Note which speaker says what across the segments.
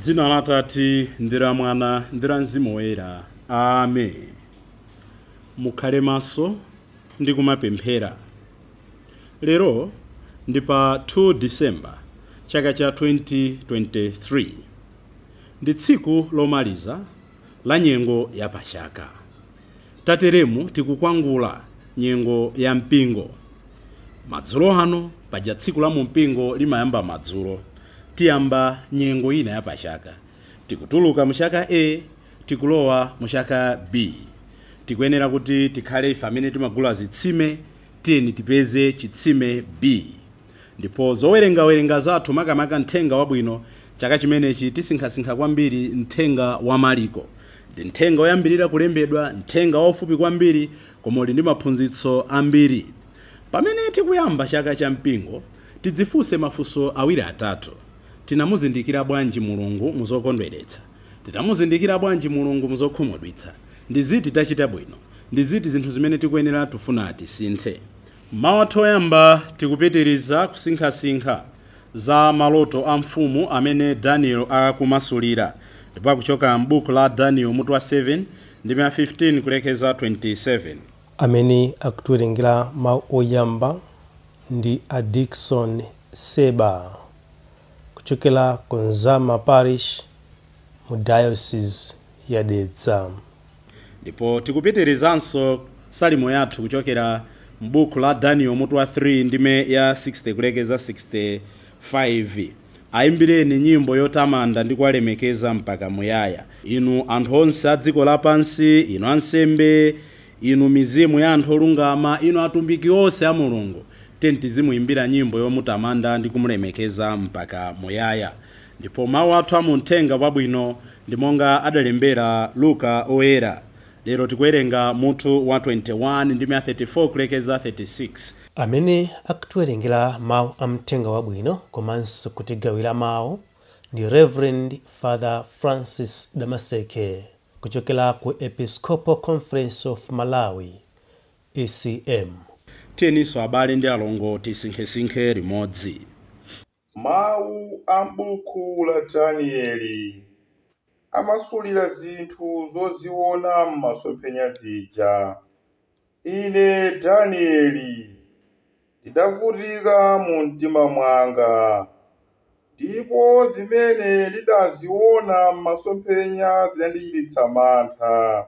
Speaker 1: Dzina la Atate ndi la Mwana ndi la Mzimu Woyera. Amen. Mukhale maso ndi kumapemphera. Lero ndi pa 2 December chaka cha 2023. Ndi tsiku lomaliza la nyengo ya pachaka. Tateremu tikukwangula nyengo ya mpingo. Madzulo ano, paja tsiku la mumpingo limayamba madzulo, tiyamba nyengo ina ya pachaka. Tikutuluka mu chaka A, tikulowa mu chaka B. Tikuyenera kuti tikhale ife amene timagula zitsime, tiyeni tipeze chitsime B. Ndipo zowerengawerenga zathu, makamaka mthenga wabwino, chaka chimenechi tisinkhasinkha kwambiri mthenga wa Maliko. Ndi mthenga woyambirira kulembedwa, mthenga waufupi kwambiri, koma uli ndi maphunzitso ambiri. Pamene tikuyamba chaka cha mpingo, tidzifunse mafunso awiri atatu. Tinamuzindikira bwanji Mulungu mu zokondweretsa? Tinamuzindikira bwanji Mulungu mu zokhumudwitsa? Ndi ziti tachita bwino? Ndi ziti zinthu zimene tikuyenera tufuna tisinthe? Mawu athu oyamba, tikupitiriza kusinkhasinkha za maloto a mfumu amene Daniel akumasulira, ndipo akuchoka m'buku la Daniel mutu wa 7 ndi 15 kulekeza 27.
Speaker 2: Amene akutiwerengera mawu oyamba ndi a Dickson Seba kuchokera ku Nzama Parish mu Diocese ya Dedza.
Speaker 1: Ndipo tikupitirizanso salimo yathu kuchokera m'buku la Daniel mutu wa 3 ndime ya 60 kulekeza 65. Ayimbireni nyimbo yotamanda ndi kuwalemekeza mpaka muyaya, inu anthu onse a dziko lapansi, inu ansembe, inu mizimu ya anthu olungama, inu atumiki onse a Mulungu. Tiyeni tizimuyimbira nyimbo yomutamanda ndi kumulemekeza mpaka muyaya. Ndipo mawu athu amuthenga wabwino ndi monga adalembera Luka Oyera. Lero tikuwerenga mutu wa 21 ndi 34 kulekeza 36.
Speaker 2: Amene akutiwerengera mawu a mthenga wabwino komanso kutigawira mawu ndi Reverend Father Francis Damaseke kuchokera ku Episcopal Conference of Malawi, ECM.
Speaker 1: Tiyeninso abale ndi alongo tisinkhesinkhe limodzi.
Speaker 3: Mawu a m'buku la Danieli amasulira zinthu zoziona m'masomphenya zija. Ine Danieli ndidavutika mu mtima mwanga, ndipo zimene ndidaziona m'masomphenya zinandichititsa mantha.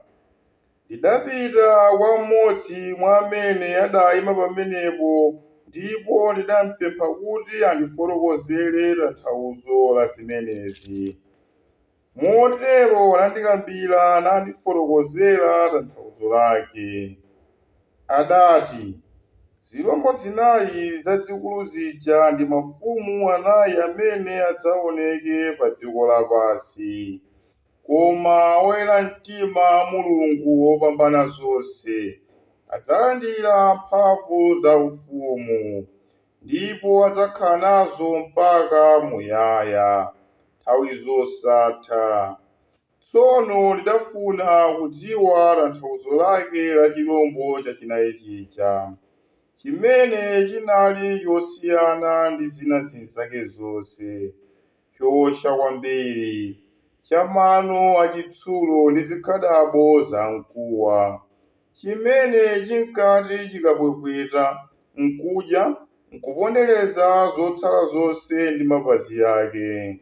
Speaker 3: Ndidapita kwa mmodzi mwa amene adayima pamenepo ndipo ndidampempha kuti andifotokozere tanthauzo la zimenezi. Motero anandikambira nandifotokozera tanthauzo lake. Adati, Zirombo zinayi zazikulu zija ndi mafumu anayi amene adzaoneke pa dziko lapansi. Koma oyera mtima a Mulungu Wopambana zonse adzalandira mphamvu za ufumu, ndipo adzakhala nazo mpaka muyaya, nthawi zosatha. Tsono ndidafuna kudziwa tanthauzo lake la chirombo chachinayi chija, chimene chinali chosiyana ndi zina zinzake zonse, choopsa kwambiri, cha mano achitsulo ndi zikhadabo zamkuwa, chimene chinkati chikapwepweta n'kudya, n'kupondereza zotsala zonse ndi mapazi ake.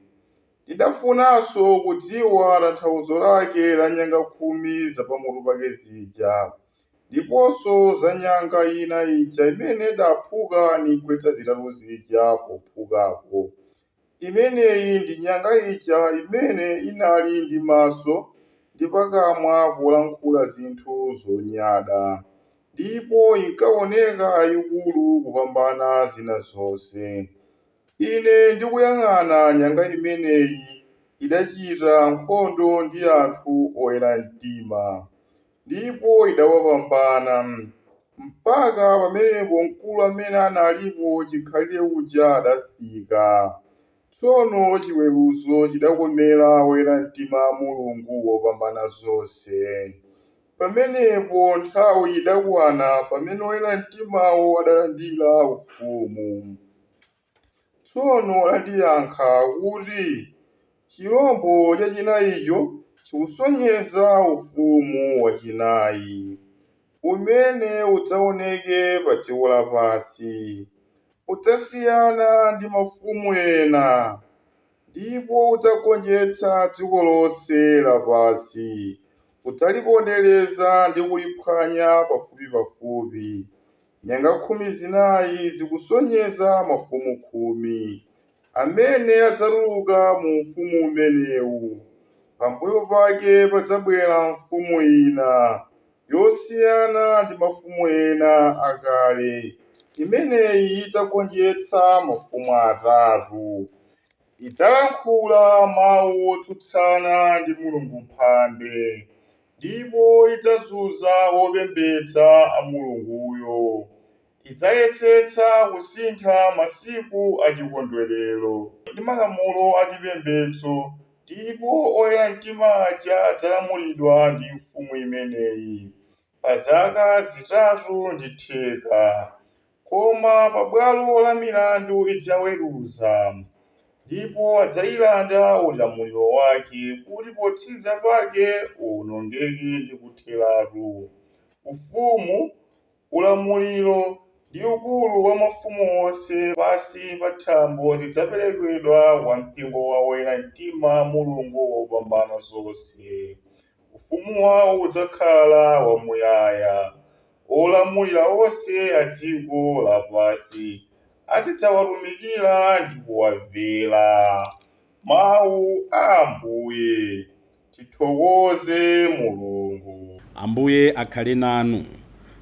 Speaker 3: Ndidafunanso kudziwa tanthauzo lake la nyanga 10 zapamutu pake zija, ndiponso za nyanga ina ija imene idaphuka nigwetsa zitatu zija pophukapo. Imeneyi ndi nyanga ija imene inali ndi maso ndi pakamwa polankhula zinthu zonyada, ndipo inkaoneka yayikulu kupambana zina zonse. Ine ndikuyang'ana nyanga imeneyi idachita nkhondo ndi anthu oyera mtima, ndipo idawapambana, mpaka pamenepo Mkulu amene analipo chikhalire uja adafika. Tsono chiweruzo chidakomera oyera mtima a Mulungu Wopambana zonse. Pamenepo nthawi idakwana pamene oyera mtimawo adalandira ufumu. Tsono adandiyankha kuti, Chirombo chachinayicho chikusonyeza ufumu wachinayi umene udzaoneke pa dziko lapansi. Udzasiyana ndi mafumu ena ndipo udzagonjetsa dziko lonse lapansi. Udzalipondereza ndi kuliphwanya pafupipafupi. Nyanga 14 zikusonyeza mafumu 10 amene adzatuluka mu ufumu umenewu. Pambuyo pake padzabwera mfumu ina yosiyana ndi mafumu ena akale. Imeneyi idzagonjetsa mafumu atatu. Idzalankhula mawu otsutsana ndi Mulungu Mphambe, ndipo idzazunza opembedza a Mulunguyo. Idzayesetsa kusintha masiku achikondwerero ndi malamulo achipembedzo, ndipo oyera mtima aja adzalamulidwa ndi mfumu imeneyi pa zaka 3.5. Koma pabwalo la milandu idzaweruza, ndipo adzayilanda ulamuliro wake kuti potsiriza pake uwonongeke ndi kutheratu. Ufumu, ulamuliro ndi ukulu wa mafumu onse pansi pa thambo zidzaperekedwa kwa mpingo wa oyera mtima Mulungu wopambana zonse. Ufumu wawo udzakhala wamuyaya. Olamulira onse a dziko lapansi azidzawatumikira ndi kuwamvera. Mawu a Ambuye. Tithokoze Mulungu.
Speaker 1: Ambuye akhale nanu.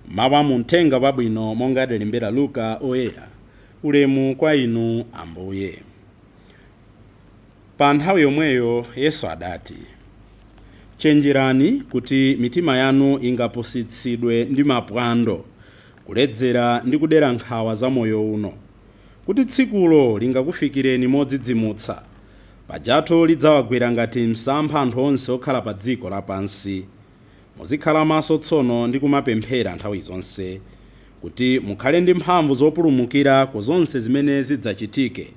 Speaker 1: Mawu a muthenga wabwino monga adalembera Luka oyera. Ulemu kwa inu Ambuye. Pa nthawi yomweyo Yesu adati, chenjerani kuti mitima yanu ingapusitsidwe ndi mapwando, kuledzera ndi kudera nkhawa za moyo uno, kuti tsikulo lingakufikireni modzidzimutsa. Pajatu lidzawagwera ngati msampha anthu onse okhala pa dziko lapansi. Muzikhala maso tsono ndi kumapemphera nthawi zonse, kuti mukhale ndi mphamvu zopulumukira ku zonse zimene zidzachitike,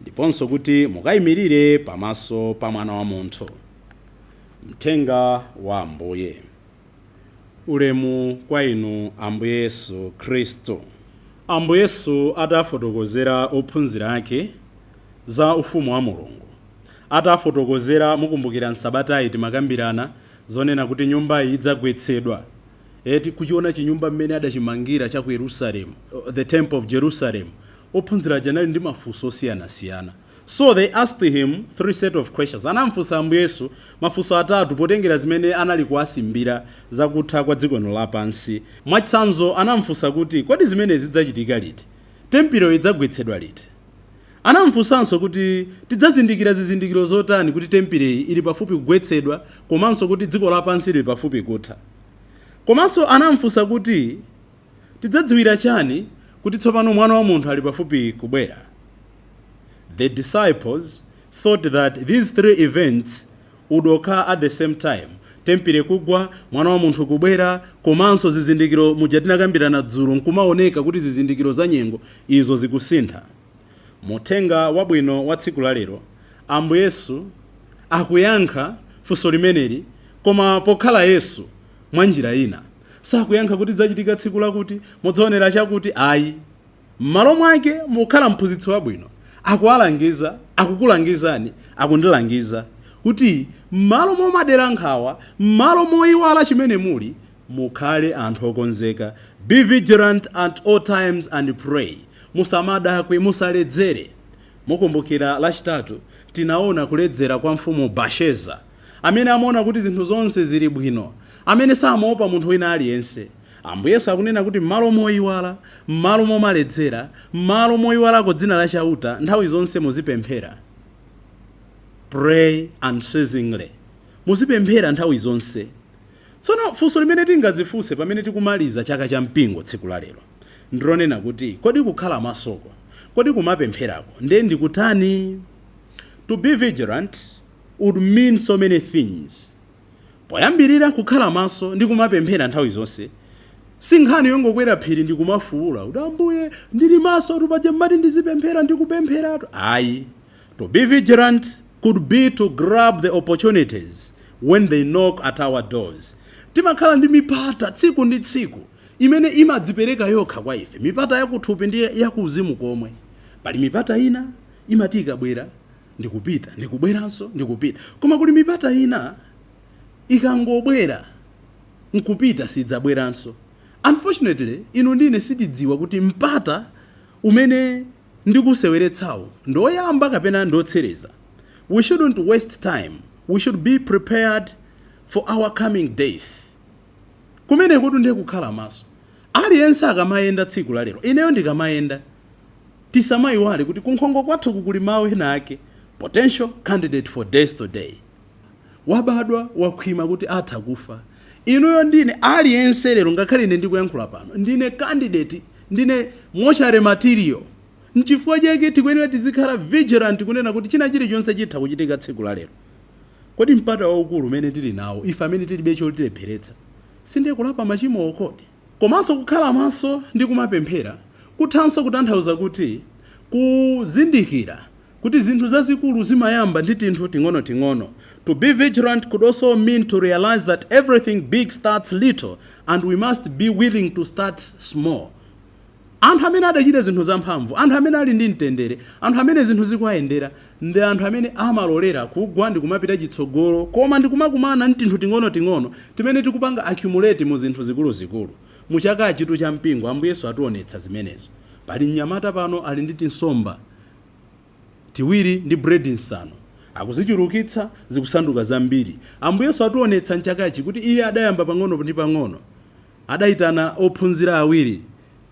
Speaker 1: ndiponso kuti mukayimirire pamaso pa Mwana wa Munthu. Mthenga wa Ambuye. Ulemu kwa inu Ambuye Yesu Khristu. Ambuye Yesu atafotokozera ophunzira ake za ufumu wa Mulungu, atafotokozera, mukumbukira nsabatayi timakambirana zonena kuti nyumbayi idzagwetsedwa, eti kuchiona chinyumba mmene adachimangira cha ku Yerusalemu, the temple of Jerusalem. Ophunzira aja anali ndi mafunso osiyanasiyana, so they asked him three set of questions. Anamfunsa Ambuye Yesu mafunso atatu potengera zimene anali kuwasimbira zakutha kwa dziko lino lapansi. Mwachitsanzo, anamfunsa kuti kodi zimene zidzachitika liti, tempilo idzagwetsedwa liti? Anamfunsanso kuti tidzazindikira zizindikiro zotani kuti tempileyi ili pafupi kugwetsedwa komanso kuti dziko lapansi lili pafupi kutha. Komanso anamfunsa kuti tidzadziwira chani kuti tsopano Mwana wa Munthu ali pafupi kubwera. The disciples thought that these three events would occur at the same time: tempile kugwa, Mwana wa Munthu kubwera, komanso zizindikiro muja tinakambirana dzulo nkumaoneka kuti zizindikiro za nyengo izo zikusintha. Muthenga wabwino wa tsiku la lero, Ambuye Yesu akuyankha funso limeneli, koma pokhala Yesu mwa njira ina. Sakuyankha kuti zachitika tsiku lakuti mudzaonera chakuti, ayi. M'malo mwake, mukhala mphunzitsi wabwino, akuwalangiza, akukulangizani, akundilangiza kuti m'malo momadera nkhawa, m'malo moyiwala chimene muli, mukhale anthu okonzeka. Be vigilant at all times and pray. Musamadakwe, musaledzere. Mukumbukira Lachitatu tinaona kuledzera kwa mfumu Basheza, amene amaona kuti zinthu zonse zili bwino, amene samaopa munthu wina aliyense. Ambuye Yesu akunena kuti m'malo moyiwala, m'malo momaledzera, m'malo moyiwalako dzina la Chauta, nthawi zonse muzipemphera. Pray unceasingly. Muzipemphera nthawi zonse. Tsono funso limene tingadzifunse pamene tikumaliza chaka cha mpingo tsiku la lero ndilonena kuti kodi kukhala masoko, kodi kumapempherako ndiye ndikutani? To be vigilant would mean so many things. Poyambirira, kukhala maso ndi kumapemphera nthawi zonse si nkhani yongokwera phiri ndi kumafuwula kuti Ambuye ndili maso, tupaja mmati ndizipemphera, ndikupempheratu, ayi. To be vigilant could be to grab the opportunities when they knock at our doors. Timakhala ndi mipata tsiku ndi tsiku imene imadzipereka yokha kwa ife, mipata yakuthupi ndi yakuuzimu komwe. Pali mipata ina imati ikabwera ndikupita, ndikubweranso, ndikupita, koma kuli mipata ina ikangobwera nkupita, sidzabweranso. Unfortunately, inu ndine sitidziwa kuti mpata umene ndikuseweretsawo ndoyamba kapena ndotsiriza. We shouldn't waste time. We should be prepared for our coming death. Kumene kuti ndiye kukhala maso. Aliyense akamayenda tsiku la lero, ineyo ndikamayenda, tisamayiwale kuti kunkhongo kwathu kuli mawu ena ake: "Potential candidate for death today." Wabadwa, wakhwima kuti atha kufa. Inuyo, ndine, aliyense lero, ngakhale ine ndikuyankhula pano, ndine candidate, ndine mortuary material. Nchifukwa chake tikuyenera tizikhala vigilant, kunena kuti china chilichonse chitha kuchitika tsiku la lero. Kodi mpata waukulu umene tili nawo ife amene tilibe chotilepheretsa sindiye kulapa machimo okoti? Komanso kukhala maso ndi kumapemphera kuthanso kutanthauza kuti kuzindikira kuti zinthu zazikulu zimayamba ndi tinthu ting'onoting'ono. To be vigilant could also mean to realize that everything big starts little and we must be willing to start small. Anthu amene adachita zinthu zamphamvu, anthu amene ali ndi mtendere, anthu amene zinthu zikuwayendera, ndi anthu amene amalolera kugwa ndi kumapita chitsogolo, koma ndikumakumana ndi tinthu ting'onoting'ono timene tikupanga accumulate mu zinthu zikuluzikulu. Mu chaka chitu cha mpingo, Ambuye Yesu ationetsa zimenezo. Pali mnyamata pano ali ndi tinsomba tiwiri ndi bread nsanu, akuzichulukitsa, zikusanduka zambiri. Ambuye Yesu ationetsa mchakachi kuti iye adayamba pang'ono ndi pang'ono. Adayitana ophunzira awiri,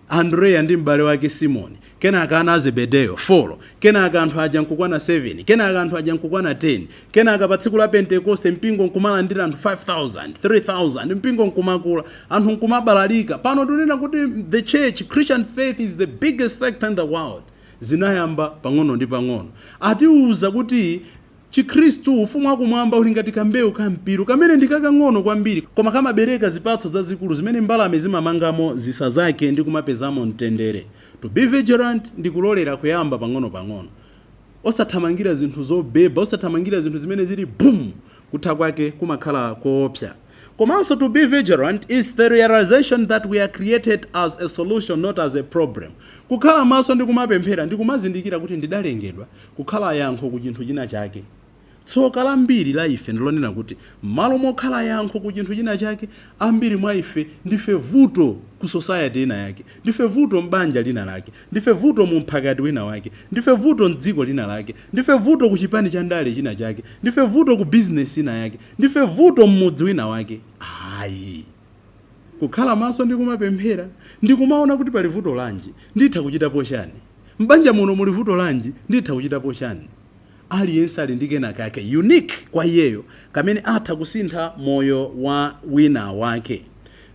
Speaker 1: Andreya ndi m'bale wake Simoni, kenaka ana a Zebedeyo 4, kenaka anthu aja nkukwana 7, kenaka anthu aja nkukwana 10, kenaka pa tsiku la Pentekoste mpingo nkumalandira anthu 5000, 3000, mpingo nkumakula, anthu nkumabalalika. Pano tunena kuti the church, Christian faith, is the biggest sector in the world. Zinayamba pang'ono ndi pang'ono. Atiuza kuti Chikhristu, ufumu wakumwamba, uli ngati kambewu kampiru kamene ndi kakang'ono kwambiri, koma kamabereka zipatso zazikulu zimene mbalame zimamangamo zisa zake ndi kumapezamo mtendere. To be vigilant ndi kulolera kuyamba pang'ono-pang'ono, osathamangira zinthu zobeba, osathamangira zinthu zimene zili boom, kutha kwake kumakhala koopsa. Komanso to be vigilant is the realization that we are created as a solution, not as a problem. Kukhala maso ndi kumapemphera ndi kumazindikira kuti ndidalengedwa kukhala yankho ku chinthu china chake. Tsoka lambiri la ife ndilonena kuti m'malo mokhala yankho ku chinthu china chake, ambiri mwa ife ndife vuto ku society ina yake, ndife vuto m'banja lina lake, ndife vuto mu mphakati wina wake, ndife vuto mdziko lina lake, ndife vuto ku chipani cha ndale china chake, ndife vuto ku business ina yake, ndife vuto m'mudzi wina wake. Ayi, kukhala maso ndi kumapemphera ndi kumaona kuti pali vuto lanji, nditha kuchitapo chani? M'banja muno muli vuto lanji? Nditha kuchitapo chani? Aliyense ali ndi kena kake unique kwa iyeyo kamene atha kusintha moyo wa wina wake.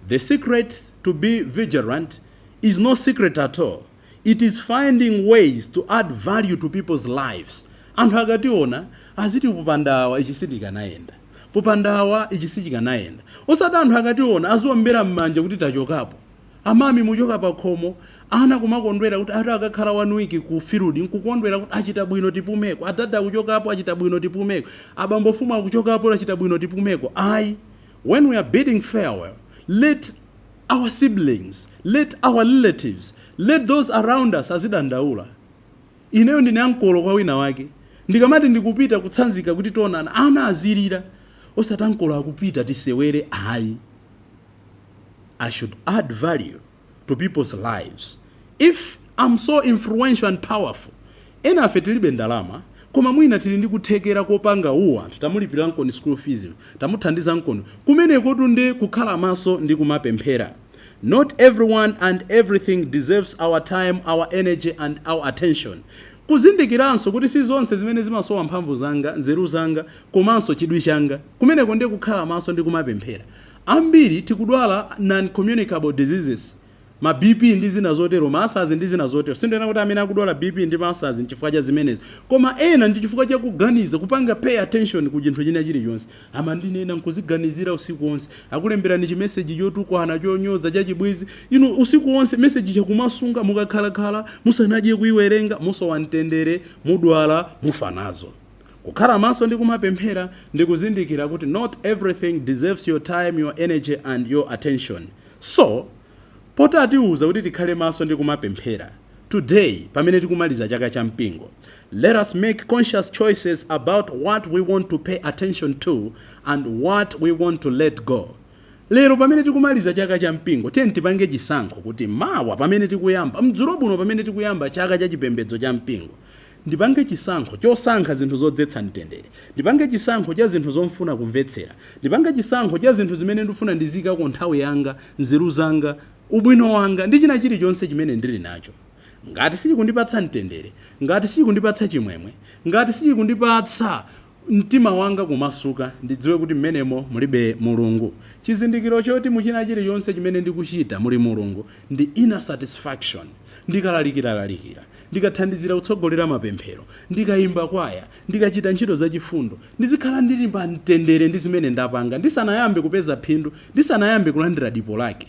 Speaker 1: The secret to be vigilant is no secret at all. It is finding ways to add value to people's lives. Anthu akationa aziti, "Popandawa ichi sitikanayenda, popandawa ichi sichikanayenda." Osati anthu akationa aziombera m'manja kuti tachokapo, amami muchoka pa khomo, ana kumakondwera kuti ati akakhala one week ku field, nkukondwera kuti achita bwino, tipumeko, adada akuchokapo, achita bwino, tipumeko, abambo fumu akuchokapo, achita bwino, tipumeko. Ayi, when we are bidding farewell, let our siblings, let our relatives, let those around us azidandaula. Ineyo ndine ankolo kwa wina wake, ndikamati ndikupita kutsanzika kuti tionana, ana azilira, osati ankolo akupita, tisewere. Ayi, I should add value to people's lives. If I'm so influential and powerful, ena afe tilibe ndalama, koma mwina tili ndi kuthekera kopanga uwu anthu, tamulipira mkoni school fees, tamuthandiza mkoni kumeneko, tunde kukhala maso ndi kumapemphera. Not everyone and everything deserves our time, our energy and our attention. Kuzindikiranso kuti si zonse zimene zimasowa mphamvu zanga, nzeru zanga komanso chidwi changa. Kumeneko ndiye kukhala maso ndi kumapemphera. Ambiri tikudwala non-communicable diseases, ma BP ndi zina zotero, ma ulcers ndi zina zotero. Sindinena kuti amene akudwala BP ndi ma ulcers nchifukwa cha zimenezi, koma ena ndi chifukwa cha kuganiza, kupanga pay attention ku chinthu china chilichonse. Amandinena, nkuziganizira usiku wonse. Akulemberani chimeseji chotukwana, chonyoza, chachibwizi, inu usiku wonse meseji chakumasunga, mukakhalakhala musanadye kuiwerenga, musowa mtendere, mudwala, mufa nazo. Kukhala maso ndi kumapemphera ndi kuzindikira kuti not everything deserves your time, your energy and your attention. So poti atiuza kuti tikhale maso ndi kumapemphera, today pamene tikumaliza chaka cha mpingo, let us make conscious choices about what we want to pay attention to and what we want to let go. Lero pamene tikumaliza chaka cha mpingo, tiye tipange chisankho kuti mawa pamene tikuyamba, mdzulo buno pamene tikuyamba chaka cha chipembedzo cha mpingo, ndipange chisankho chosankha zinthu zodzetsa mtendere, ndipange chisankho cha zinthu zomfuna kumvetsera, ndipange chisankho cha zinthu zimene ndifuna ndizikako nthawi yanga, nzeru zanga, ubwino wanga ndi china chilichonse chimene ndili nacho. Ngati sichikundipatsa mtendere, ngati sichikundipatsa chimwemwe, ngati sichikundipatsa mtima wanga kumasuka, ndidziwe kuti mmenemo mulibe Mulungu. Chizindikiro choti muchina chilichonse chimene ndikuchita muli Mulungu ndi inner satisfaction. Ndikalalikiralalikira, ndikathandizira kutsogolera mapemphero, ndikayimba kwaya, ndikachita ntchito zachifundo, ndizikhala ndili pa mtendere ndi zimene ndapanga ndisanayambe kupeza phindu, ndisanayambe kulandira dipo lake.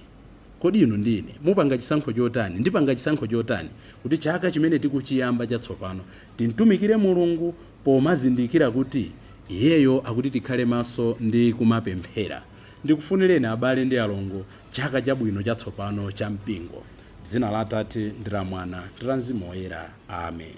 Speaker 1: Kodi inu ndine mupanga chisankho chotani? Ndipanga chisankho chotani kuti chaka chimene tikuchiyamba chatsopano timtumikire Mulungu pomazindikira kuti iyeyo akuti tikhale maso ndi kumapemphera? Ndikufunireni abale ndi alongo chaka chabwino chatsopano cha mpingo. Dzina la Atate ndi la Mwana ndi la Mzimu Woyera, amen.